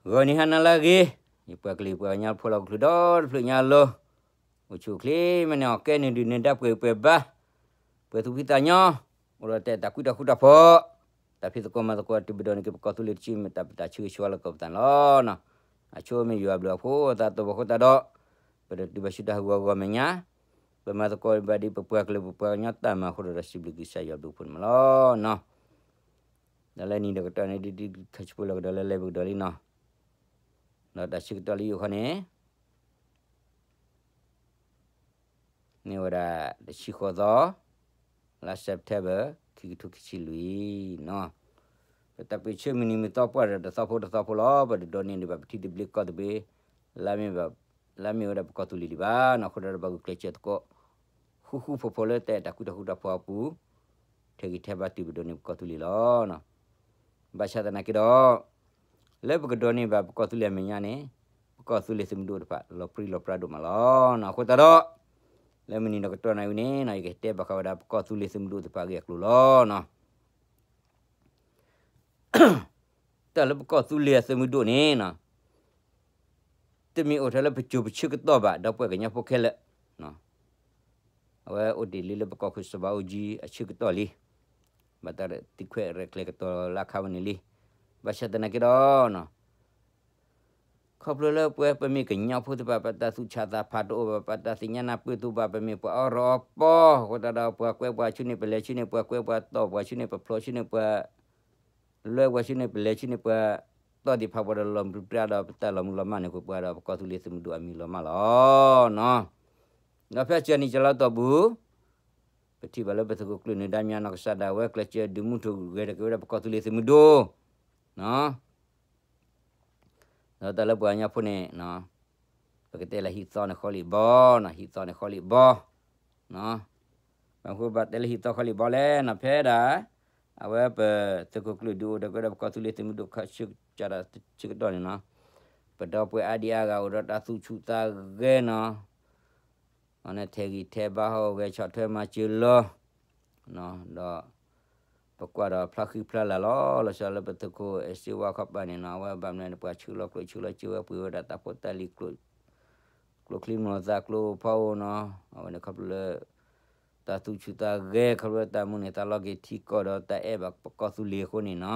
ဂီၤနံၤဟါနၤလၢအဂ့ၤ, ယပှၤကလုာ်ပှၤကညီဖိလီၤကချုးဒီတဖျၢၣ်ညါအလိၤ, အိၣ်ဆူၣ်အိၣ်ချ့မ့ၢ်န့ၣ် အီၣ်ကဲနုာ်ဒုၣ်နုာ်ဒါပှဲၤပှဲၤဘါ, ပှဲၤသူၣ်ဖှံသးညီ, အိၣ်ဒီးတၢ်အဲၣ်တၢ်ကွံတၢ်ဃူတၢ်ဖိး, တၢ်ဖံးသကိးမၤသကိးတုၤပဒိးန့ၢ်က့ၤပကီၢ်သူလ့ၤတဆံမ့ၢ်တၢ်ပတၢ်ဆၢဂ့ၤဆၢဝါလၢကီၢ်ပသးန့ၣ်လီၤ. အဆိမ့ၢ်ယွၤဘျုးအဖိအသးတီၢ်ဘၣ်အဃိသတးဒီး, ပတတုၤဘၣ်ဆူတၢ်ဟးဂီၤဂီၤမဲာ်ညါ, ပမၤသကိးဘၣ်ဒ်ပပှၤကလုာ်ပပှၤကညီတၢ်မၤအဃိဒီး စံးဘျုးကစၢ်ယွၤဘျုးဖှိၣ်န့ၣ်မးလီၤနီၤ. ဒီးလၢနံၤဒီးကတီၢ်န့ၣ် ဒ်ဒ်ခါဆူဖိလီၤကဒီးလၢလဲၤပကဒီးလံနီၤ. ဒီးတၢ်ဆၢကတီၢ်လၢယိၤခီန့ၣ် န့ၢ်ဝဲဒၣ်တဆံဃိးသီ, လါ September ခံကထိခံဆံလွံၢ်နီၤ. ပတၢ်ပၢၢ်ဆၢမုၢ်နံၤမုၢ်သီပှၢ်ဒီးတသီဖိတသီဖိလီၤ. ပတဒိးန့ၢ်ဒံးဘၣ်ပထံသဘျ့ကီၢ်သဘျ့ လၢအမ့ၢ်ဝဲဒၣ်ပကီၢ်သူလ့ၤဒံးဘၣ်နီၤ. အဃိဒီးပှၤဂုာ်ကျဲးစၢးသကိး ဃူဃူဖိးဖိးလၢတၢ်အဲၣ်တၢ်ကွံတၢ်ဃူတၢ်ဖိးအပူၤ, ထဲးဂံၢ်ထဲးဘါတုၤပဒိးန့ၢ်ပကီၢ်သူလ့ၤလီၤ. ဘၣ်ဆၣ်သနာ်က့ဒီး လၢပကဒိးန့ၢ်ဘၣ်ပကီၢ်သူလ့ၤအမဲာ်ညါန့ၣ်, ပကီၢ်သူလ့ၤသုးမုၢ်ဒိၣ်တဖၣ် လီၤပြံလီၤပြါဒိၣ်မးလီၤနီၤ. အဃိသတးဒီး လၢမုၢ်နံၤဒီးကတီၢ်နၣ်ရံၣ်ဝံၤန့ၣ်နီၤ ယကတဲဘၣ်ဃးဝဲဒၣ်ပကီၢ်သူလ့ၤသုးမုၢ်ဒိၣ်တဖၣ်အဂ့ၢ်အကျိၤလီၤ. တၢ်လၢပကီၢ်သူလ့ၤအသုးမုၢ်ဒိၣ်န့ၣ်နီၤ, တမ့ၢ်အိၣ်ထဲလၢပစိၤပဆၢကတီၢ်ဘၣ် ဒီပုၢ်ဝဲၢ်ကညီဖိခဲလၢာ်, အဝဲအိၣ်တ့ၢ်လံလၢပကီၢ်ခိၣ်စီၤဘးအူကၠံအဆၢကတီၢ်လံ, ဘၣ်တၢ်သံခွဲးရဲၣ်ကျဲၤကတီၤလၢအခါဝဲန့ၣ်လံ. ဘၣ်ဆၣ်သနာ်က့ဒီး ခီဖျိလၢပဝဲပမ့ၢ်ကညီဖိသ့ၣ်တဖၣ် ပတၢ်သူၣ်ဆးသးဖးတအိၣ်ဘၣ်, ပတၢ်သ့ၣ်ညါနၢ်ပၢၢ်တအိၣ်ဘၣ်, ပမ့ၢ်ပှၤအီၣ်ရီအီပီ, အဃိသတးဒီး ပှၤကွဲပှၤဆူန့ၣ် ပလဲၤဆူန့ၣ်, ပှၤကွဲပှၤတီၢ်ပှၤဆူန့ၣ်, ပဖျိဆူန့ၣ်, ပှၤလွဲပှၤဆူန့ၣ်, ပလဲၤဆူန့ၣ်, ပှၤတီၢ်သ့ၣ်ဖးပှၤဒီးလီၤမုၢ်ပြါဒီး ပတၢ်လီၤမုၢ်လီၤမၢ်န့ၣ် ပှၤဒီးပကီၢ်သူလ့ၤသုးမုၢ်ဒိၣ်အမံၤလီၤမၢ်လီၤနီၤ. ဒီးဖဲအစၢနံၣ်စၢလါတီၢ်ပူၤ ပထံၣ်ဘၣ်လၢပသုးခိၣ်ကျၢၢ်နၢၤဒါမံၤနီၢ်ကစၢ်ဒၣ်ဝဲ ကျဲးစၢးဒုးမူထီၣ်ဂဲၤထီၣ်က့ၤဝဲဒၣ်ပကီၢ်သူလ့ၤသုးမုၢ်ဒိၣ်နီၤ. ဒီးတၢ်လၢပှၤကညီဖိန့ၣ် ပကတဲလၢဟံၣ်သီန့ၣ်ဃီလံၣ်ဘီနီၤ, ဟံၣ်သီန့ၣ်ဃီလံၣ်ဘီနီၤ. ဘၣ်မနုၤဘၣ်တဲလၢဟံၣ်သီဃီလံၣ်ဘီလဲၣ်နီၤ, ဖဲဒၣ် အဝဲပသုးခိၣ်ကျၢၢ်ဒုးအိၣ်ဒီးကဲဒီးပကီၢ်သူလ့ၤသုးမုၢ်ဒိၣ်ခါဆူကဒီးဆၢကတီၢ်န့ၣ်နီၤ, ပဒီပုၢ်ဝဲၢ်အါဒံအါဂၤအိၣ်ဒီးတၢ်သူၣ်ဆူၣ်သးဂဲၤနီၤ. အန့ၣ်ထဲးဂံၢ်ထဲးဘါဟီၣ်ဂဲၤဆီၣ်ထွဲမၤစၢၤလီၤ ဒီး ပကွၢ်ဒီးဖျါဃံဖျါလၤလီၤ. လီၤဆီလၢပသုးခိၣ်အဲၣ်စ့ဝါခီပၤန့ၣ်နီၤ, အဝဲဘၣ်မနုၤန့ၣ် ပှၤဆှၢလီၤကျိၣ်ဆှၢလီၤစ့ဝဲ ပှ့ၤဝဲဒၣ်တၢ်ဖိတၢ်လံၤ ကျိချံမျိာ်သၣ်ကျိဖီဧိၤနီၤ, အဝဲန့ၣ်ခီဖျိလၢ တၢ်သူၣ်ဆူၣ်သးဂဲၤ ခီဖျိလၢတၢ်မူန့ၢ်သးလီက့ၤထံကီၢ်ဒီးတၢ်အဲၣ်ဘၣ်ပကီၢ်သူလ့ၤအဃိန့ၣ်နီၤ.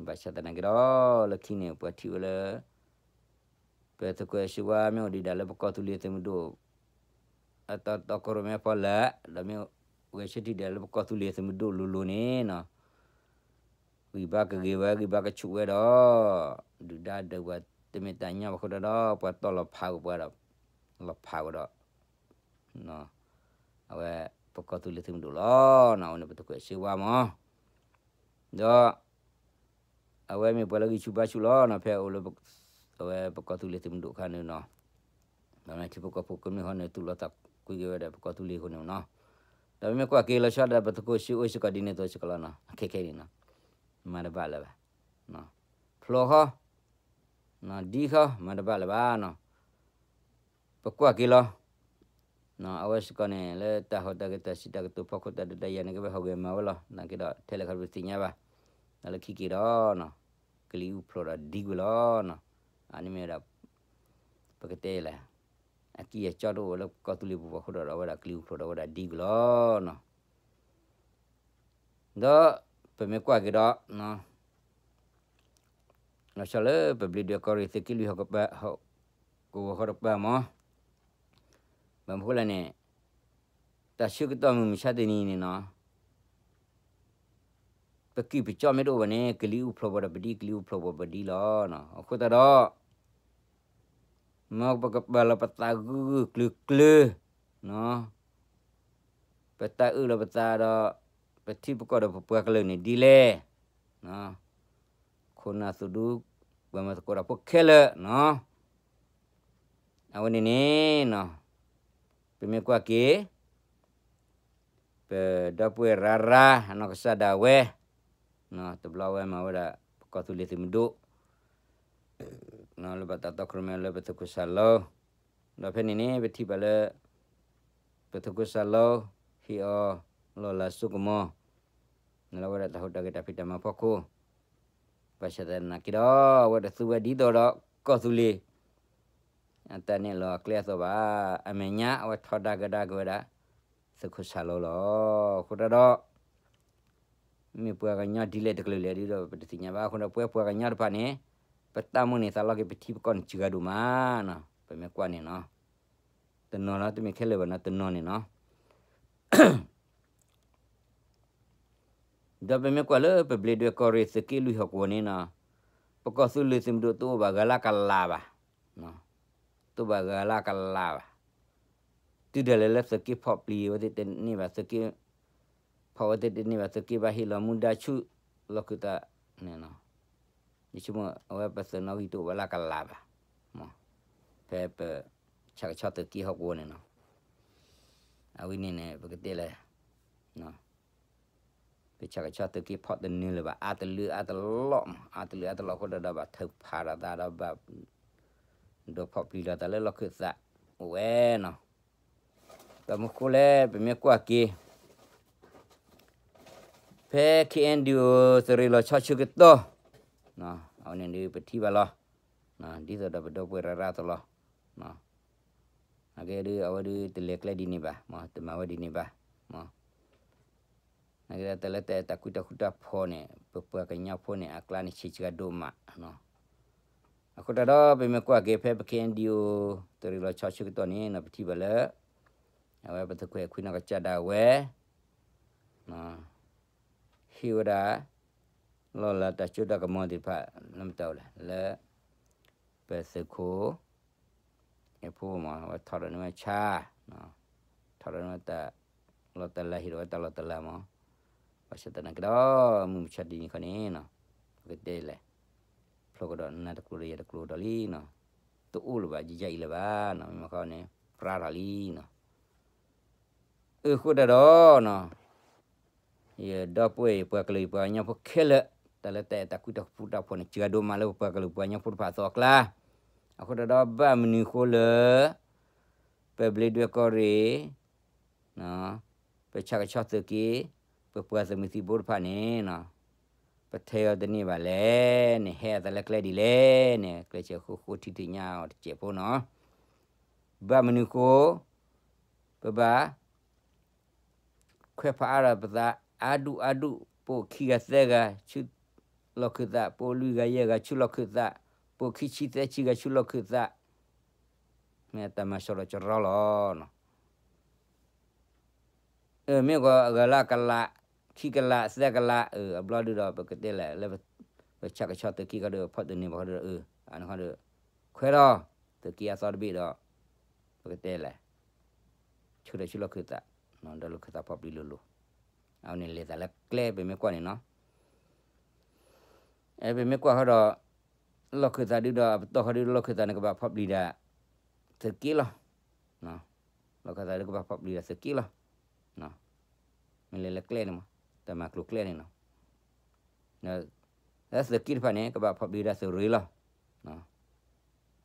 ဘၣ်ဆၣ်သနာ်က့ဒီး လၢခံန့ၣ် ပှၤထံၣ်ဝဲလၢ ပသုးခိၣ်အဲၣ်စ့ဝါမ့ၢ်အိၣ်ဒံးဒၣ်လၢပကီၢ်သူလ့ၤသုးမုၢ်ဒိၣ် အတၢ်တီခိၣ်ရိၣ်မဲဖီလာ်, ဒီးမ့ၢ်ဂဲၤဆၢထၢၣ်ဒံးလၢပကီၢ်သူလ့ၤသုးမုၢ်ဒိၣ်လိၤလိၤန့ၣ်နီၤ, ဂံၢ်ဘါကဂ့ၤဝဲ ဂံၢ်ဘါကဆူၣ်ဝဲဒီး ဒုၣ်ဒါဒုးပှၤတမ့ၢ်တၢ်ညီဘၣ်အဃိဒီး ပှၤတီၢ်လီၤဖးက့ၤပှၤဒီး လီၤဖးက့ၤဒီး အဝဲ ပကီၢ်သူလ့ၤသုးမုၢ်ဒိၣ်လီၤ. အဝဲန့ၣ်ပသုးခိၣ်အဲၣ်စ့ဝါမး ဒီး အဝဲမ့ၢ်ပှၤလၢဂံၢ်ဆူၣ်ဘါဆူၣ်လီၤနီၤ, ဖဲအိၣ်လၢ အဝဲပကီၢ်သူလ့ၤသုးမုၢ်ဒိၣ်အခါန့ၣ်နီၤ, ဒီးမ့ၢ်ထံဖိကီၢ်ဖိကမျၢၢ်ဟီန့ၣ် သူၣ်လီၤသးကွံက့ၤဝဲဒီးပကီၢ်သူလ့ၤအဃိန့ၣ်နီၤ, ဒီးပမ့ၢ်ကွၢ်က့ၤလီၤဆီဒၣ်ပသုးခိၣ်စ့အိၣ်စ့ၢ်ကီးဒ်န့ၣ်အသိးစ့ၢ်ကီးလီၤနီၤ, ခဲခဲအံၤန့ၣ်နီၤ, မၤတဘၣ်လၢၤဘၣ်, ဖျိဃီ ဒ်ဃီ မၤတဘၣ်လၢၤဘၣ်နီၤ, ပကွၢ်က့ၤလီၤ. အဝဲစ့ၢ်ကီးန့ၣ် လၢတၢ်ဟီၣ်တၢ်ဂဲၤတၢ်စံးတၢ်ကတိၤဖီခိၣ်တၢ်ဒုးတၢ်ယၤန့ၣ် ကဘၣ်ဟီၣ်ဂဲၤမၤဝဲလီၤ. နာ်က့ဒီး ထဲလဲၣ်ခီဖျိသ့ၣ်ညါဘၣ်. ဒီးလၢခံက့ၤဒီး ကလံၤအူဖျိးဒီးဒ်ကွံာ်လီၤ. အန့ၣ်မ့ၢ်ဝဲဒၣ် ပကတဲလဲၣ် အကံၢ်အစီတအိၣ်လၢကီၢ်သူလ့ၤပူၤဘၣ်အဃိဒီး အဝဲဒၣ်ကလံၤအူဖျိးဒီးအဝဲဒၣ်ဒ်ကွံာ်လီၤ. ဒီးပမ့ၢ်ကွၢ်က့ၤဒီး လီၤဆီလၢပဘျ့ဒွဲၣ်ကီၢ်ရ့ၣ်သုးက့လွံၢ်ဟီၣ်ကဝီၤတကပၤမး, ဘၣ်မနုၤဃိလဲၣ်န့ၣ် တၢ်ဆၢကတီၢ်မုၢ်မဆါတနံၤန့ၣ်နီၤ, ပကံၢ်ပစီမ့ၢ်တအိၣ်ဘၣ်န့ၣ် ကလံၤအူဖျိးဘၣ်ဒီးပဒ် ကလံၤအူဖျိးဘၣ်ပဒ်လီၤ. အဃိသတးဒီး မ်ပကပာ်လီၤပသးဂၢၢ်ဂၢၢ်ကျၢၤကျၢၤ ပတၢ်အၢၣ်လီၤပသးဒီး ပထံပကီၢ်ဒီးပပှၤကလုာ်န့ၣ်ဒ်လဲၣ်. ခိၣ်နၢ်သူၣ်ဒူ ပှၤမၤသကိးတၢ်ဖိခဲလၢာ်နီၤ, အဝဲန့ၣ်န့ၣ် ပမ့ၢ်ကွၢ်က့ၤ ပဒီပုၢ်ဝဲၢ်ရၤရၤ အနီၢ်ကစၢ်ဒၣ်ဝဲ တဘျီဝဲမၤဝဲဒၣ် ပကီၢ်သူလ့ၤသုးမုၢ်ဒိၣ် လၢဘၣ်တၢ်တီခိၣ်ရိၣ်မဲလၢပသုးခိၣ်စၢ်လီၤ. ဒီးဖဲန့ၣ်န့ၣ် ပထံၣ်ဘၣ်လၢ ပသုးခိၣ်စၢ်လီၤ ဟ့ၣ်အီၤလီၢ်လၤစိကမီၤ လၢဝဲဒၣ်တၢ်ဟူးတၢ်ဂဲၤတၢ်ဖံးတၢ်မၤဖီခိၣ် ဘၣ်ဆၣ်သနာ်က့ဒီး အဝဲတသူဝဲဒ်သိးဒီး ကီၢ်သူလ့ၤ အတၢ်နဲၣ်လီၤအကျဲအသိးဘၣ်. အမဲာ်ညါအဝဲထီဒါကဒါက့ၤဝဲဒၣ် သုးခိၣ်စၢ်လီၤလီၤ. အဃိတၢ်ဒီး မ့ၢ်ပှၤကညီဒ်လဲၣ်တကလုာ်လဲၣ်ဒ်ဒီး ပတသ့ၣ်ညါဘၣ်. အဃိဒီးပဝဲပှၤကညီတဖၣ်န့ၣ် ပတၢ်မိၣ်န့ၢ်သးလီက့ၤ ပထံပကီၢ်န့ၣ်စှၤဒိၣ်မးနီၤ. ပမ့ၢ်ကွၢ်န့ၣ်နီၤ, တနီၤလီၤ တမ့ၢ်ခဲလၢာ်ဘၣ်နီၤ, တနီၤန့ၣ်နီၤ. ဒီးပမ့ၢ်ကွၢ်လၢပဘျ့ဒွဲၣ်ကီၢ်ရ့ၣ်သုးက့လွံၢ်ဟီၣ်ကဝီၤန့ၣ်နီၤ, ပကီၢ်သူလ့ၤသုးမုၢ်ဒိၣ်တအိၣ်ဘၣ်ဂၤလၢကလးဘၣ်, တအိၣ်ဘၣ်ဂၤလၢကလးဘၣ်. တုၤဒၣ်လဲာ်လၢသုးက့ဖီၣ်ပျံၤဝဲသ့ၣ်တန့ၢ်ဘၣ်, သုးက့ဖီၣ်ဝဲသ့ၣ်တန့ၢ်ဘၣ်, သုးက့ဘၣ်ဟ့ၣ်လီၤမူဒါဆူလီၢ်ခၢၣ်သးန့ၣ်နီၤ. ယဆိကမိၣ်အဝဲပသုးနီၣ်ဂံၢ်တအိၣ်ဘၣ်လၢကလးဘၣ်, ဖဲပဆၣ်ကဆီသုးက့ဟီၣ်ကဝီၤန့ၣ်နီၤ. အဝဲန့ၣ်န့ၣ် ပကတဲလဲၣ် ပဆၣ်ကဆီသုးက့ဖီၣ်တန့ၢ်လၢၤဘၣ်, အါတလၢအါတလီၢ်မး, အါတလၢအါတလီၢ်အဃိဒီး ဘၣ်ထုးဖးဒီးသးဒီးဘၣ် ဒိးဖီၣ်ပျံၤလီၤသးလၢလီၢ်ခၢၣ်သးအိၣ်ဝဲနီၤ. ဘၣ်မနုၤဃိလဲၣ် ပမ့ၢ်ကွၢ်က့ၤ ဖဲ ခ့ၣ်အဲၣ်ယူၣ် သုးရ့ၣ်လီၤဆီဆၢကတီၢ် အဝဲန့ၣ်ဒုးပထံၣ်ဘၣ်လီၤ, ဒ်သိးဒီးပဒီပုၢ်ဝဲၢ်ရၤရၤအသိးလီၤ. အကဲဒုး အဝဲဒုးတလဲၤကျဲဒ်န့ၣ်ဘၣ်, တမၤဝဲဒ်န့ၣ်ဘၣ်. အကဲဒုး တၢ်လၢတၢ်အဲၣ်တၢ်ကွံတၢ်ဃူတၢ်ဖိးန့ၣ် ပပှၤကညီဖိန့ၣ် အကျါန့ၣ်ဆံးစှၤဒိၣ်မး. အဃိတၢ်ဒီး ပမ့ၢ်ကွၢ်က့ၤဖဲပ ခ့ၣ်အဲၣ်ယူၣ် သုးရ့ၣ်လီၤဆီဆၢကတီၢ်န့ၣ်နီၤ ပထံၣ်ဘၣ်လၢ အဝဲပသုးခိၣ်အဲၣ်ခွံနီၢ်ကစၢ်ဒၣ်ဝဲ ဟ့ၣ်ဝဲဒၣ် လီၢ်လၤတၢ်စိတၢ်ကမီၤသ့ၣ်တဖၣ် လၢမတၤအိၣ်လဲၣ် လၢ ပသုးခိၣ် အဲၣ်ဖိမး အဝဲထီၣ်ဒီးန့ၢ်ဝဲဆါ, ထီၣ်ဒီးန့ၢ်ဝဲတၢ်လီၢ်တၢ်လၤ ဟ့ၣ်ဒီးဝဲတၢ်လီၢ်တၢ်လၤမး. ဘၣ်ဆၣ်သနာ်က့ဒီး မုၢ်မဆါတနံၤခီန့ၣ် ပကတဲလဲၣ် ဖျိကဒီးနၤတကျိၤဒီးယၤတကျိၤဒီးလံနီၤ, တအိၣ်လၢၤဘၣ် ယယအံၤလၢၤဘၣ်နီၤ, မ့ၢ်မခီန့ၣ် ပြါထီၣ်လံနီၤ. အဃိတၢ်ဒီး ယဒီပုၢ်ဝဲၢ်ယပှၤကလုာ်ယပှၤကညီဖိခဲလၢာ်, တၢ်လၢတၢ်အဲၣ်တၢ်ကွံတၢ်ဃူတၢ်ဖိးန့ၣ် စှၤဒိၣ်မးလၢပပှၤကလုာ်ပှၤကညီဖိတဖၣ်အသိးအကျါ. အဃိတၢ်ဒီး ဘၣ်မနုၤဃိလၢ ပဘျ့ဒွဲၣ်ကီၢ်ရ့ၣ် ပဆၣ်ကဆီသုးက့, ပပှၤသုးမုၢ်သံၣ်ဘိတဖၣ်န့ၣ် ပထဲအီၤတန့ၢ်ဘၣ်လဲၣ်န့ၣ် ဟဲအသးလၢကျဲဒ်လဲၣ်န့ၣ် ကျဲးစၢးဃိဃိထံထံညါအီၤတစဲးဖိနီၤ. ဘၣ်မနုၤဃိ ပဘၣ် ခွဲးဖးအါဒီးပသး အါဒူၣ်အါဒူၣ် ပအိၣ်ခံဂၤသၢဂၤဆူလီၢ်ခၢၣ်သး, ပအိၣ်လွံၢ်ဂၤယဲၢ်ဂၤဆူလီၢ်ခၢၣ်သး, ပအိၣ်ခံဆံသၢဆံဂၤဆူလီၢ်ခၢၣ်သး, မ့ၢ်တၢ်မၤစၢၤလီၤကရီလီၤ. မ့ၢ်ဂီၤအဂၤလၢအကလး, ခံကလး သၢကလး, အဘျီဒုးဒီး ပကတဲလဲၣ် လၢ ပဆၣ်ကဆီသုးက့ခီဒီး ဖီၣ်တန့ၢ်ဘၣ်ခီဒီး အန့ၣ်ခီဒီး ခွဲးထီၣ်သုးက့အသီတဘ့ၣ်ဒီး ပကတဲလဲၣ် ဆှၢဒီးဆူလီၢ်ခၢၣ်သး, ဒီးလီၢ်ခၢၣ်သးဖီၣ်ပျံၤလိၤလိၤ, အဝဲန့ၣ်လဲၤသးလၢကျဲ ပမ့ၢ်ကွၢ်န့ၣ်နီၤ. အဲ ပမ့ၢ်ကွၢ်ခီဒီး လီၢ်ခၢၣ်သးဒုးဒီး အပတီၢ်ခီဒုး လီၢ်ခၢၣ်သးန့ၣ် ကဘၣ်ဖီၣ်ပျံၤဒၣ် သုးက့လီၤ. လီၢ်ခၢၣ်သးဒုးကဘၣ်ဖီၣ်ပျံၤဒၣ်သုးက့လီၤ. မ့ၢ်လဲၤလၢကျဲန့ၣ်မး, တၢ်မၤကျိၤကျဲန့ၣ်နီၤ. တၢ်လၢသုးက့တဖၣ်န့ၣ် ကဘၣ်ဖီၣ်ပျံၤဒၣ်သုးရ့ၣ်လီၤ.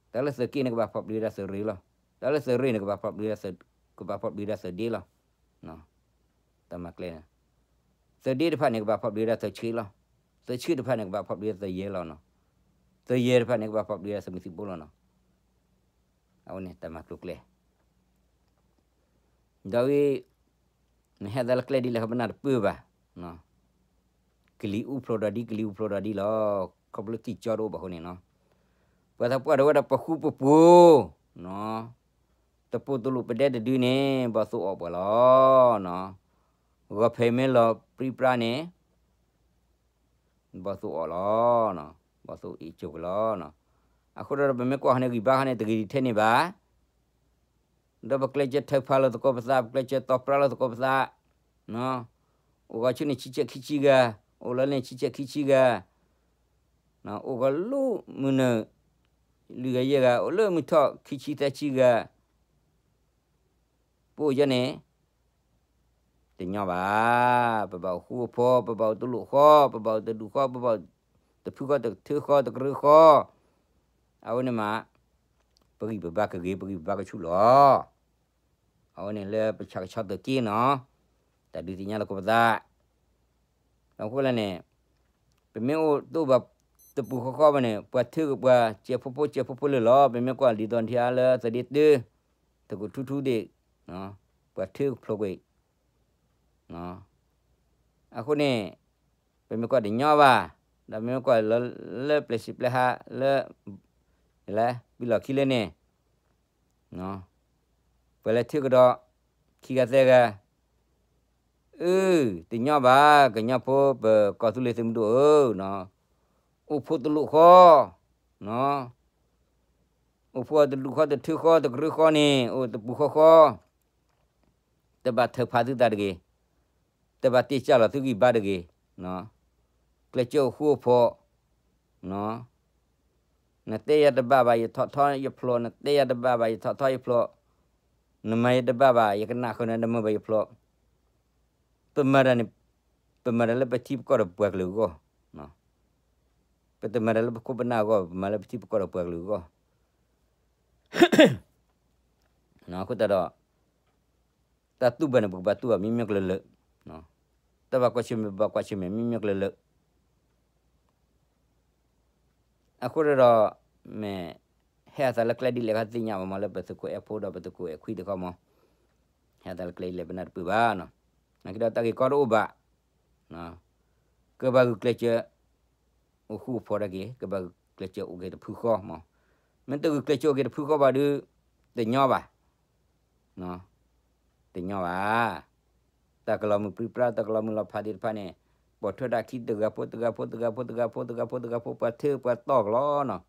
တၢ်လၢသုးက့န့ၣ် ကဘၣ်ဖီၣ်ပျံၤဒၣ်သုးရ့ၣ်လီၤ. တၢ်လၢသုးရ့ၣ်န့ၣ် ကဘၣ်ဖီၣ်ပျံၤဒၣ်သုး, ကဘၣ်ဖီၣ်ပျံၤဒၣ်သုးဒ့လီၤ. တၢ်မၤကျဲန့ၣ်, သုးဒ့တဖၣ်န့ၣ် ကဘၣ်ဖီၣ်ပျံၤဒၣ်သုးဆှံလီၤ. သုးဆှံတဖၣ်န့ၣ် ကဘၣ်ဖီၣ်ပျံၤဒၣ်သုးယဲၢ်လီၤနီၤ. သုးယဲၢ်တဖၣ်န့ၣ် ကဘၣ်ဖီၣ်ပျံၤဒၣ်သုးမုၢ်သံၣ်ဘိလီၤနီၤ. အဝဲန့ၣ်တၢ်မၤကျိၤကျဲ ဒီးဝံၤ နဟဲသးလၢကျဲဒ်လဲၣ် ပနၢ်တပၢၢ်ဘၣ်. ကလံၤအူဖျိးဒီးဒ် ကလံၤအူဖျိးဒီးဒ်လီၤ. ခီဖျိလၢကံၢ်ကၠီတအိၣ်ဘၣ်အဃိန့ၣ်နီၤ, ပှၤသးပှၢ်ဒီးဝဲဒၣ်ပဃူပပှိၤ, တပိာ်တလိာ်ပဒဲတဒုန့ၣ် ဘီၣ်သိၣ်အီၣ်ပှၤလီၤ. ဂီၤဖဲမ့ၢ်လီၤပြံပြါန့ၣ် ဘီၣ်သိၣ်အီၣ်လီၤ, ဘီၣ်သိၣ်အ့ၣ်ကၠိၣ်ကလီၤ. အဃိဒီးပမ့ၢ်ကွၢ်ဃီန့ၣ် ဂံၢ်ဘါဃီန့ၣ် တဂ့ၤဒံးထဲန့ၣ်ဘၣ်. ဒီးပကျဲးစၢးထၢဖးလီၤသကိးပသး, ပကျဲးစၢးတီၤပြါလီၤသကိးပသး, အိၣ်ဂီၤဆူန့ၣ်ဆံဆဲးခံဆံဂၤ, အိၣ်လၢန့ၣ်ဆံဆဲးခံဆံဂၤ, အိၣ်ဂီၤလၢမုၢ်နုာ် လွံၢ်ဂၤယဲၢ်ဂၤ, အိၣ်လၢမုၢ်ထီၣ်ခံဆံသၢဆံဂၤ, ပအိၣ်ယဲန့ၣ် တညီဘၣ်. ပဘၣ်အိၣ်ဃူအိၣ်ဖိး, ပဘၣ်အိၣ်တလိၣ်ဃီ, ပဘၣ်အိၣ်တဒူၣ်ဃီ, ပဘၣ်အိၣ်တဖုဃီ, တထၢဃီ, တကရၢဃီ, အဝဲန့ၣ်မး ပဂံၢ်ပဘါကဂ့ၤ, ပဂံၢ်ပဘါကဆူၣ်လီၤ. အဝဲန့ၣ်လၢပဆၣ်ကဆီသုးက့နီၤ, တၢ်ဒုးသ့ၣ်ညါလၢကိးပသး, ဒီးအဃိလဲၣ်န့ၣ် ပမ့ၢ်အိၣ်တအိၣ်ဘၣ် တပူၤဃီဃီဘၣ်န့ၣ် ပှၤထုက့ၤပှၤ ကဲးဖိဖိကဲးဖိဖိလၢာ်လီၤ. ပမ့ၢ်ကွၢ်ဒ်သိးထံအါလၢသဒ့တု သကိးထူထူသ့ၣ် ပှၤထုကဖျိးကွံာ် အဃိန့ၣ် ပမ့ၢ်ကွၢ်တညီဘၣ်, ဒီးမ့မ့ၢ်ကွၢ်လၢ လၢပျဲၢ်စံးပျဲၢ်ဟါလၢ လၢ ပံလီၢ်ခံလၢန့ၣ် ပှၤလၢထုကဒီး ခံဂၤသၢဂၤ, အၢ တညီဘၣ် ကညီဖိပကီၢ်သူလ့ၤသုးမုၢ်ဒိၣ်ဧၢ, အိၣ်ဖှိၣ်တလူးဃီ, အိၣ်ဖှိၣ်တလူးဃီ တထုဃီ တကရၢဃီန့ၣ် အိၣ်တပူၤဃီဃီ တဘၣ်ထုးဖးသုသးတဂ့ၤ, တဘၣ်တ့ၢ်ကၢ်လီၤသုဂံၢ်ဘါတဂ့ၤ, ကျဲးစၢးအိၣ်ဃူအိၣ်ဖိး, နတဲယၤတဘၣ်ဘၣ် ယထီၣ်ထီယဖျိး, နတဲယၤတဘၣ်ဘၣ် ယထီၣ်ထီယဖျိး, နမၤယၤတဘၣ်ဘၣ် ယကနၣ်ဃုာ်နၤ နမၤဘၣ်ယဖျိး, ပမၤတၢ်န့ၣ် ပမၤတၢ်လၢပထံပကီၢ်ဒီးပှၤကလုာ်အဂီၢ်, ပတမၤတၢ်လၢပခိၣ်ပနၢ်အဂီၢ်, ပမၤလၢပထံပကီၢ်ဒီးပှၤကလုာ်အဂီၢ်. အဃိသတးဒီး တၢ်တူၢ်ဘၣ်န့ၣ် ပကဘၣ်တူၢ်ဘၣ်မ့မ့ၢ်ကျၢၤလၢာ်, တၢ်ဘၣ်ကွၢ်ဆၢၣ်မဲာ် ပဘၣ်ကွၢ်ဆၢၣ်မဲာ်မ့မ့ၢ်ကျၢၤလၢာ်. အဃိသတးဒီး မ့ၢ်ဟဲအသးလၢကျဲဒ်လဲၣ်ခီသ့ၣ်ညါဘၣ်မး လၢပသုးခိၣ်အဲၣ်ဖိဒီးပသုးခိၣ်အဲၣ်ခွံတခီမး, ဟဲအသးလၢကျဲဒ်လဲၣ် ပနၢ်တပၢၢ်ဘၣ်နီၤ. နာ်က့ဒီးတၢ်ဂ့ၢ်ကီတအိၣ်ဘၣ်, ကဘၣ်ဂုာ်ကျဲးစၢး အိၣ်ဃူအိၣ်ဖိးတၢ်က့ၤ, ကဘၣ်ဂုာ်ကျဲးစၢးအိၣ်က့ၤတဖုဃီမး. မ့ၢ်တဂုာ်ကျဲးစၢးအိၣ်က့ၤတဖုဃီဘၣ်ဒီး တညီဘၣ်, တညီဘၣ်. တၢ်ကလီၤမုၢ်ပြံပြါ တၢ်ကလီၤမုၢ်လီၤဖးသ့ၣ်တဖၣ်န့ၣ် ပိာ်ထွဲဒၣ်ခံတဂၤဖိတဂၤဖိတဂၤဖိတဂၤဖိတဂၤဖိတဂၤဖိ ပှၤထုပှၤတီၢ်ကလီၤနီၤ.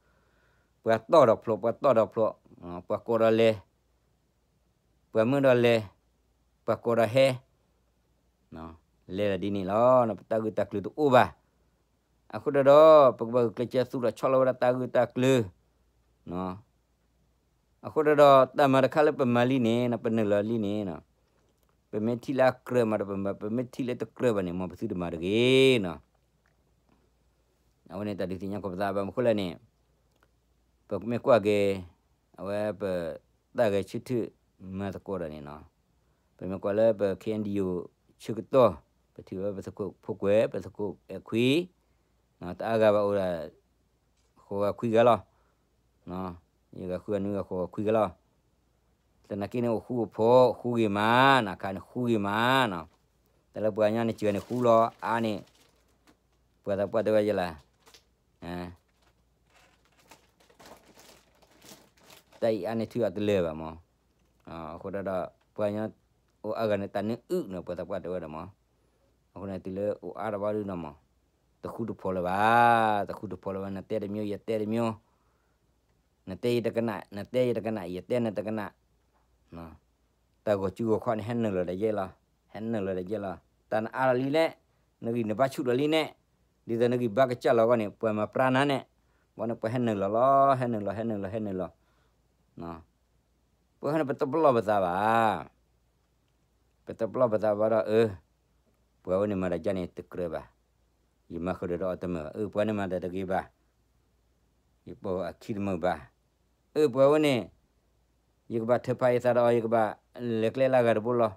ပှၤတီၢ်ဒီးဖျိး ပှၤတီၢ်ဒီးဖျိး, ပှၤကိးဒီးလဲၤ ပှၤမုၢ်ဒီးလဲၤ, ပှၤကိးဒီးဟဲ, လဲၤဒ်န့ၣ်လီၤ. ပတၢ်ဂုာ်တၢ်ကျုာ်တအိၣ်ဘၣ်. အဃိဒီး ပကဘၣ်ဂုာ်ကျဲးစၢးသူၣ်ထီၣ်ဆီလီၤဝဲဒၣ်တၢ်ဂုာ်တၢ်ကျုာ်. အဃိဒီး တၢ်မၤတခါလၢပမၤလံန့ၣ် ပနုာ်လီၤလံန့ၣ်, ပမ့ၢ်ထံၣ်လၢအကြၢးမးဒီးပမၤ, ပမ့ၢ်ထံၣ်လၢတကြၢးဘၣ်န့ၣ် မ်ပသုတမၤတဂ့ၤနီၤ. အဝဲန့ၣ်တၢ်ဒုးသ့ၣ်ညါကိးပသးဘၣ်မနုၤဃိလဲၣ်န့ၣ်, ပမ့ၢ်ကွၢ်က့ၤ အဝဲပတၢ်ဂဲၤဆၢထၢၣ်မၤသကိးဒီးန့ၣ်နီၤ, ပမ့ၢ်ကွၢ်လၢပ ခ့ၣ်အဲၣ်ယူၣ် ဆၢကတီၢ် ပထံၣ်ဝဲပသုးခိၣ်ဖိကွဲး ပသုးခိၣ်အဲၣ်ခွံ, တအါဂၤဘၣ်အိၣ်ဒၣ် ဃိးဂၤခွံဂၤလီၤ. ယဂၤဃုဂၤနွံဂၤ ဃိးဂၤခွံဂၤလီၤ. သနာ်က့န့ၣ် အိၣ်ဃူအိၣ်ဖိး ဃူဂ့ၤမးနီၤ, အခါန့ၣ်ဃူဂ့ၤမးနီၤ. တၢ်လၢပှၤကညီန့ၣ် စှၤန့ၣ်ဃူလီၤ အါန့ၣ် ပှၤသးပှၢ်တဲဝဲယဲလၢ တၢ်အံၤအါန့ၢ်ထုအကလၢၤဘၣ်မး. အဃိဒီး ပှၤကညီအိၣ်အါဂၤန့ၣ် တၢ်နၢအုၣ်န့ၣ် ပှၤသးပှၢ်တဲဝဲဒၣ်မး. အဃိန့ၣ် တုၤလၢအိၣ်အါတဘျီဒုနီၤမး, တဃူတဖိးလၢၤဘၣ်, တဃူတဖိးလၢၤဘၣ်, နတဲတမျိုး ယတဲတမျိုး, နတဲယတကနၣ်, နတဲယတကနၣ်, ယတဲနတကနၣ်. တၢ်ဂီၤစုဂီၤခီန့ၣ် ဟဲနုာ်လီၤဒီးယဲလီၤ, ဟဲနုာ်လီၤဒီးယဲလီၤ. တၢ်နအါလီၤလံလဲၣ်, နဂံၢ်နဘါဆူၣ်ဒီးလံန့ၣ်, ဒ်သိးနဂံၢ်ဘါကစၢ်လီၤအဂီၢ်န့ၣ် ပှၤမၤပြးနၤန့ၣ်, ဘၣ်န့ၣ် ပှၤဟဲနုာ်လီၤလီၤ, ဟဲနုာ်လီၤ ဟဲနုာ်လီၤ ဟဲနုာ်လီၤ. ပဝဲန့ၣ် ပတပလီၢ်ပသးဘၣ်, ပတပလီၢ်ပသးဘၣ်ဒီး အၢ ပှၤဝဲန့ၣ်မၤတၢ်ဒ်န့ၣ်တကြၢးဘၣ်, ယမၤဃုာ်ဒီးအီၤတမုာ်ဘၣ်, အၢ ပှၤန့ၣ်မၤတၢ်တဂ့ၤဘၣ်, ယပိာ်အခံတမုာ်ဘၣ်, အၢ ပှၤဝဲန့ၣ် ယကဘၣ်ထုးဖးယသးဒီးအီၤ, ယကဘၣ်လဲၤကျဲလၢအဂၤတဘိလီၤ.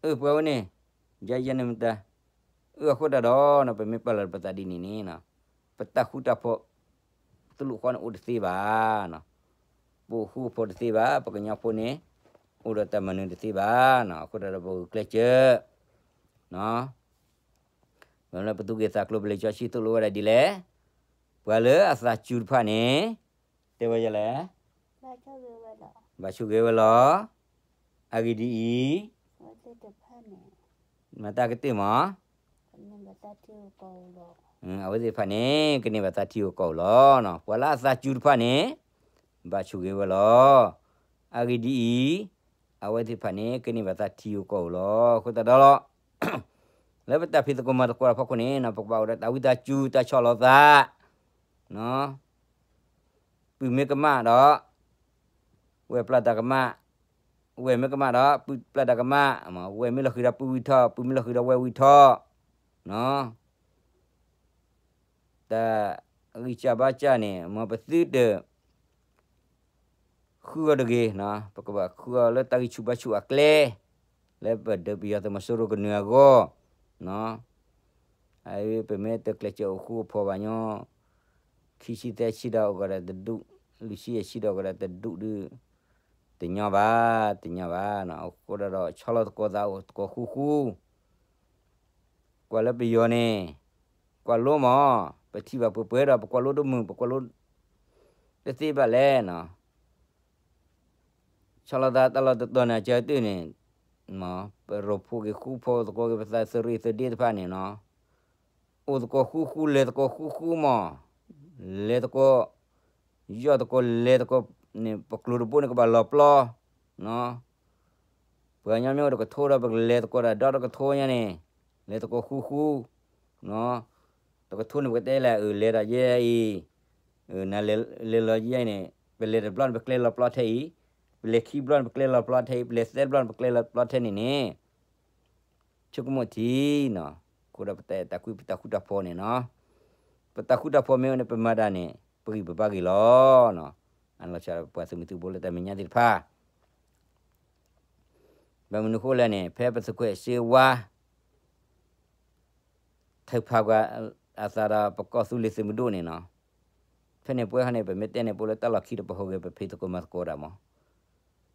အၢ ပှၤဝဲန့ၣ် ယယဲန့ၣ်မတၤ, အၢ အဃိတၢ်ဒီး ပမ့ၢ်ပာ်လီၤပသးဒ်န့ၣ်န့ၣ် ပတၢ်ဃူတၢ်ဖိး တလိၣ်ဃီန့ၣ်အိၣ်တသ့ဘၣ်, ပအိၣ်ဃူအိၣ်ဖိးတသ့ဘၣ်, ပကညီဖိန့ၣ် အိၣ်ဒီးတၢ်မၤနၢၤတသ့ဘၣ်, အဃိတၢ်ဒီးပဂုာ်ကျဲးစၢး မ့ၢ်လၢပသူၣ်က့ၣ်သးကျိၤ ပလံာ်စီဆှံသိၣ်လိဝဲဒၣ်ဒ်လဲၣ်, ပှၤလၢအသးစူၤတဖၣ်န့ၣ် တဲဝဲဒ်လဲၣ်, ဘၣ်ဆိၣ်ဂ့ၤဝဲလီၤ. အဂ့ၢ်ဒ်အံၤ, မၤတၢ်ကတၢၢ်မး, အဝဲသ့ၣ်တဖၣ်န့ၣ် ကန့ၢ်ဘၣ်သးထံဧိၤကီၢ်ဧိၤလီၤ. ပှၤလၢအသးစူၤတဖၣ်န့ၣ် ဘၣ်ဆိၣ်ဂ့ၤဝဲလီၤ. အဂ့ၢ်ဒ်အံၤ, အဝဲသ့ၣ်တဖၣ်န့ၣ် ကန့ၢ်ဘၣ်သးထံဧိၤကီၢ်ဧိၤလီၤ. အဃိသတးဒီး လၢပတၢ်ဖံးသကိးမၤသကိးတၢ်ဖီခိၣ်န့ၣ် ပကဘၣ်အိၣ်ဒီးတၢ်ဝံသးစူၤ တၢ်ဆီၣ်လီၤသး ပုၢ်မ့ၢ်ကမၣ်ဒီး ဝဲၢ်ပျၢ်တၢ်ကမၣ်, ဝဲၢ်မ့ၢ်ကမၣ်ဒီး ပုၢ်ပျၢ်တၢ်ကမၣ်, ဝဲၢ်မ့ၢ်လီၤဃံၤဒီးပုၢ်ဝံၤထီၣ်, ပုၢ်မ့ၢ်လီၤဃံၤဒီးဝဲၢ်ဝံၤထီၣ်, တၢ်ဂံၢ်စၢ်ဘါစၢ်န့ၣ် မ်ပသုတ ဃုအီၤတဂ့ၤ, ပကဘၣ်ဃုအီၤလၢတၢ်ဂံၢ်ဆူၣ်ဘါဆူၣ်အကျဲ, လၢပဒုးပယီၤသုးမီၤစိရိၤကနၢၤအဂီၢ်, ပမ့ၢ်တကျဲးစၢးအိၣ်ဃူအိၣ်ဖိးဘၣ်ညီ ခံဆံသၢဆံဒီးအိၣ်ကဒီးတဒူၣ်, လွံၢ်ဆံယဲၢ်ဆံဒီးအိၣ်ကဒီးတဒူၣ်ဒုး, တညီဘၣ်, တညီဘၣ်နီၤ. အဃိဒီး ဆီလီၤသကိးသးအိၣ်သကိးဃူဃူ, ကွၢ်လၢပယီၤန့ၣ်, ကွၢ်လိမၢ်, ပထံၣ်ဘၣ်ပှဲၤပှဲၤဒီး ပကွၢ်လိတမုာ်, ပကွၢ်လိတသ့ဘၣ်လဲၣ်နီၤ. ဆီလီၤသးတၢ်လီၢ်တတီၤန့ၣ် အကတၢၢ်န့ၣ်, ပရိဖှိၣ်က့ၤဃူဖိသကိးက့ၤ ပသးသရံးသဒ့တဖၣ်န့ၣ်နီၤ, အိၣ်သကိးဃူဃူ လဲၤသကိးဃူဃူမၢ်, လဲၤသကိး, ယီၢ်သကိးလဲၤသကိးန့ၣ် ပကျိၤတဘိန့ၣ်ကဘၣ်လီၤပျီ, ပှၤကညီမ့ၢ်အိၣ်တကထိဒီးပကလဲၤသကိးဒီးဒီတကထိညါန့ၣ်, လဲၤသကိးဃူဃူ, တကထိန့ၣ် ပကတဲလဲၣ် လဲၤဒီးယဲအံၤ, နလဲၤလီၤယဲအံၤန့ၣ် ပလဲၤတဘျီန့ၣ် ပကျဲလီၤပျီထဲအံၤ, ပလဲၤခံဘျီန့ၣ် ပကျဲလီၤပျီထဲအံၤ, ပလဲၤသၢဘျီန့ၣ် ပကျဲလီၤပျီထဲန့ၣ်န့ၣ် ဆိကမိၣ်ထံနီၤ, အဃိဒီးပတၢ်အဲၣ်တၢ်ကွံ ပတၢ်ဃူတၢ်ဖိးန့ၣ်နီၤ, ပတၢ်ဃူတၢ်ဖိးမ့ၢ်အိၣ်န့ၣ် ပမၤတၢ်န့ၣ် ပဂံၢ်ပဘါဂ့ၤလီၤ. အလီၤဆီဒီးပပှၤသုးမုၢ်သံၣ်ဘိလၢတၢ်မဲာ်ညါသ့ၣ်တဖၣ်, ဘၣ်မနုၤအဃိလဲၣ်န့ၣ် ဖဲပသကွဲးစ့ဝါ ထုးဖးကွၢ်အသးဒီးပကီၢ်သူလ့ၤသုးမုၢ်ဒိၣ်န့ၣ်နီၤ, ဖဲန့ၣ်ပဝဲခါန့ၣ် ပမ့ၢ်တဲန့ၣ် ပအိၣ်လၢတၢ်လီၢ်ခံဒီး ပဟူးဂဲၤ ပဖံးသကိးမၤသကိးဒၣ်မး,